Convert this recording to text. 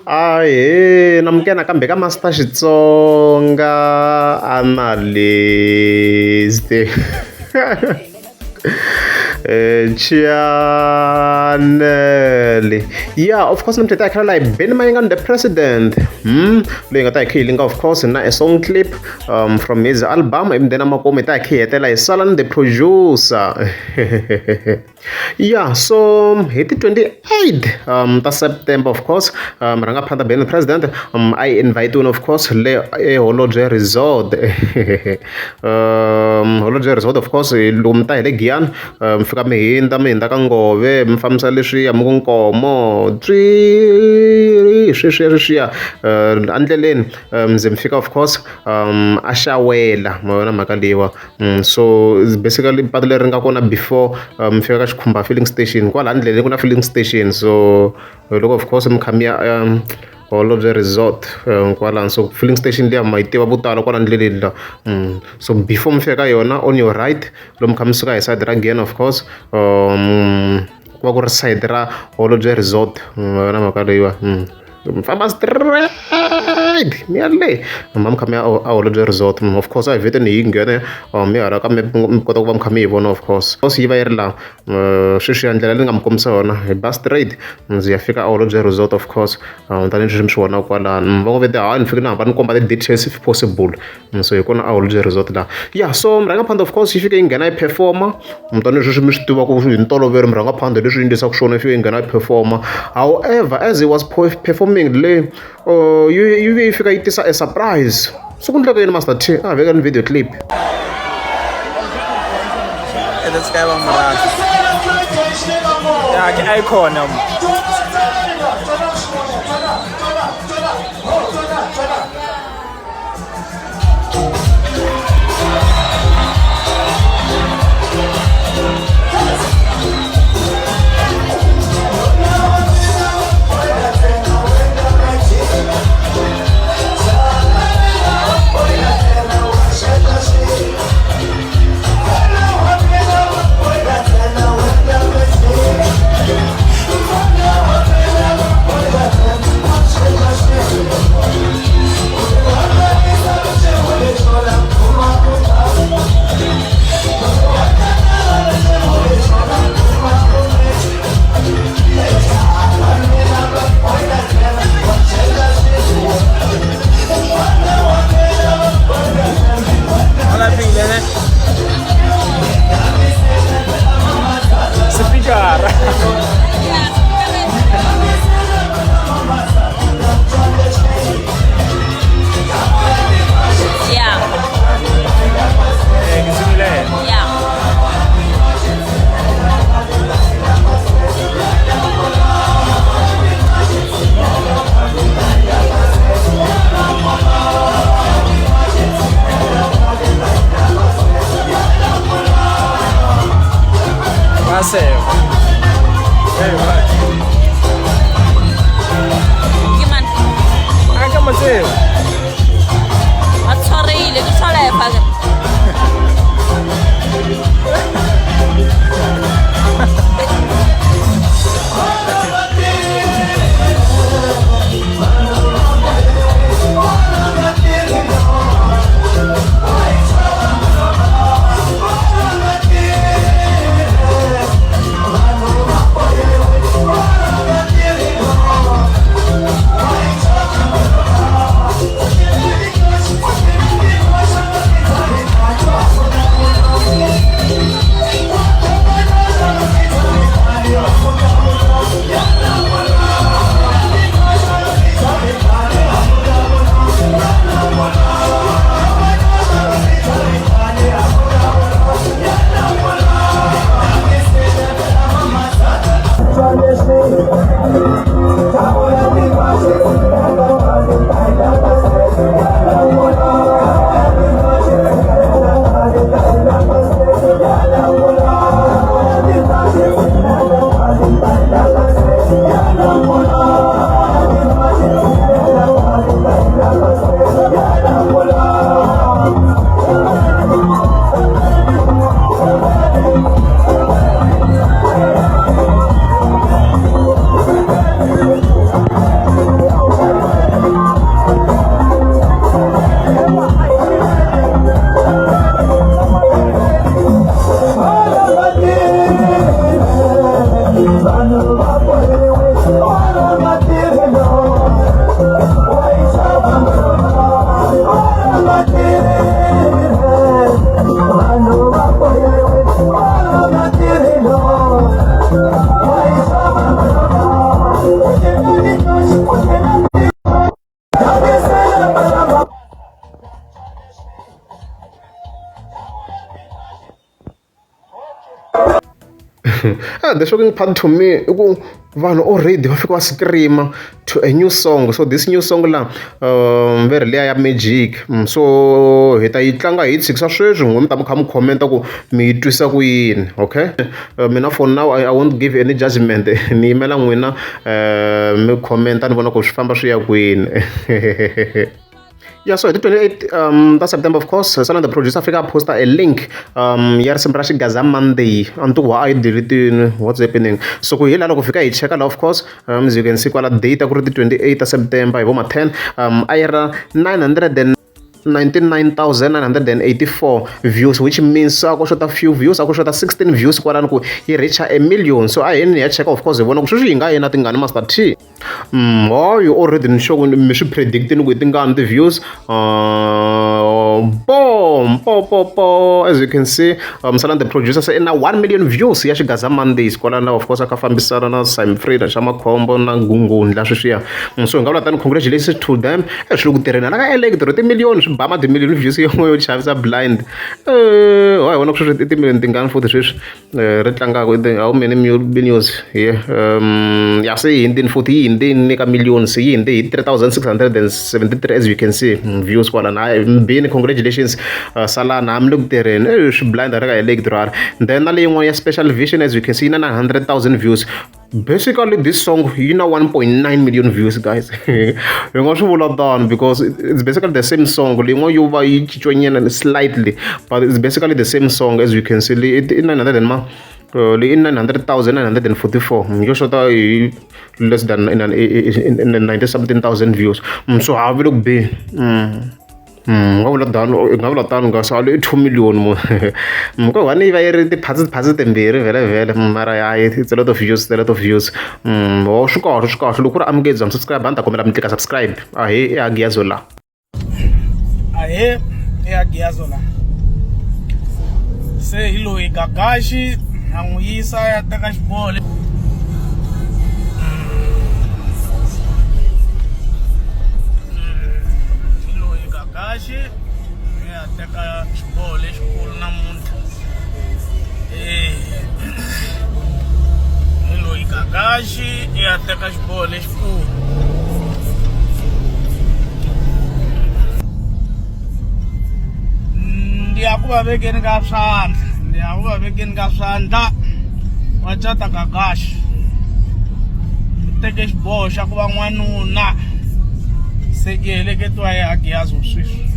Ahee namukela nakambe ka Master Xitsonga Analyst channel yeah of course namuntlha hi ta hi kha la hi Benny Mayengani the president leyi nga ta hi kha hi linka of course na a song clip from his album ivi then amakumu hi ta hi kha hi hetela hi Salani the producer Yeah, so hi ti 28 ta September of course murhangaphandla Benny President a yi invite-iwile of course le eHolobye Resort Holobye Resort of course loko mi ta hi le Giyani mi fika mi hundza mi hundza ka Ngove mi fambisa leswiya mi ku Nkomo tswii sweswiya sweswiya endleleni mi ze mi fika of course a Xawela ma yona mhaka leyiwa. So basically patu leri nga kona before mi fika ka Xikhumba filling station kwala ndleleni ku na filling station so loko of course mi kha mi ya Holobye Resort kwalano so filling station liya ma yi tiva vo tala kwala ndleleni la so before mi fika ka yona on your right lomu kha mi suka hi side ra Giyani of course ku va ku ri sayiti ra Holobye Resort ma yona mhaka leyiwa. Mi famba straight mi ya le mi kha mi ya a Holobye Resort of course a hi vhete ni yi nghena mi hala ka mi kota ku va mi kha mi yi vona of course yi va yi ri laha sweswiya ndlela leyi ni nga mi kombisa yona hi ba straight ndzi ya fika a Holobye Resort of course tanihileswi mi swi vonaka kwalano va ngo vete hayi ni fike ni hamba ni komba ti-details if possible so hi kona a Holobye Resort laha ya so murhangaphandle of course yi fike yi nghena yi perform-a tanihileswi mi swi tivaka hi ntolovelo murhangaphandle leswi yi endlisaka swona yi fike yi nghena yi perform-a however as he was performing le yi yi yi fika yi tisa a surprise se ku endleka yini Master T a hi vekeni video clip. This guy wa murata. Ya ke icon mo. The shocking part to me i ku vanhu already va fika va scream to a new song. So this new song la ve ri liya ya Magic. So hi ta yi tlanga hi yi tshikisa sweswi, n'wina mi ta mi kha mi comment ku mi yi twisa ku yini. Okay, mina for now I won't give any judgment, ni yimela n'wina mi comment ni vona ku swi famba swi ya kwini. Yeah, so hi ti 28 ta September, of course, Salani the Producer fika a posta a link ya risimu ra Xigaza Monday. A ni tivi a yi delete-ini, what's happening. So ku hi laha loko fika hi cheka la, of course, as you can see kwala, date ku ri ti 28 ta September hi vo ma 10, a yi ra 999,984 views, which means a ku xota few views, a ku xota 16 views kwalani ku yi reach a million. So a hini hi ya cheka, of course, hi vona ku sweswi yi nga yi na tingani, Master T. Hayi, already ni sure mi swi predictini ku i tingani ti-views. Boom, po po po, as you can see, Salani the Producer se i na 1 million views ya Xigaza Mondays kwalana. Of course, a kha fambisana na Simfrida xa Makhombo na Gungundla sweswiya. So hi nga vula tani, congratulations to them. E swi le ku tirheni hala ka Electro, timiliyoni swi ba ma timiliyoni views yin'we yo chavisa blind. Wa hi vona ku sweswi i timiliyoni tingani futhi sweswi ri tlangaka, how many millions? Yeah, ya se yi hundzini futhi, yi hundzini ka millions, yi hundze hi 3673, as you can see, views kwalana. Hayi mbini, congratulations, Salana, hambi le ku tirheni swi blind ri ka Electro. Then na leyin'wana ya Special Vision, as you can see, yi na 900,000 views. Basically this song yi na 1.9 million views, guys. Hi nga swi vula tano because it's basically the same song. Leyin'wana yo va yi cinciwenyana slightly, but it's basically the same song. As you can see, leyi i 900 and ma leyi i 900,944, yo xota hi less than in 90 something thousand views. So ha vi le ku beni. Nga vula tano, hi nga vula tano nga sali i 2 million mo ko one yi va yi ri ti-parts, parts timbirhi vhele vhele, mara hayi, it's a lot of views, it's a lot of views. Ho swi kahle, swi kahle. Loko ku ri amukezi mi subscribe, a ni ta kombela mi tlika subscribe. Ahee, i Hagiyazo la. Ahee, i Hagiyazo la. Se hi loyi Gagashi a n'wi yisa ya teka xiboho. Hi loyi Gagashi ya teka xiboho lexikulu namuntlha. Hi loyi Gagashi ya teka xiboho lexikulu. Ndi ya ku va vekeni ka swandla, ndi ya ku va vekeni ka swandla. Wa cata Gagashi, u teke xiboho xa ku va n'wanuna, se i heleketiwa hi Hagiyazo sweswi.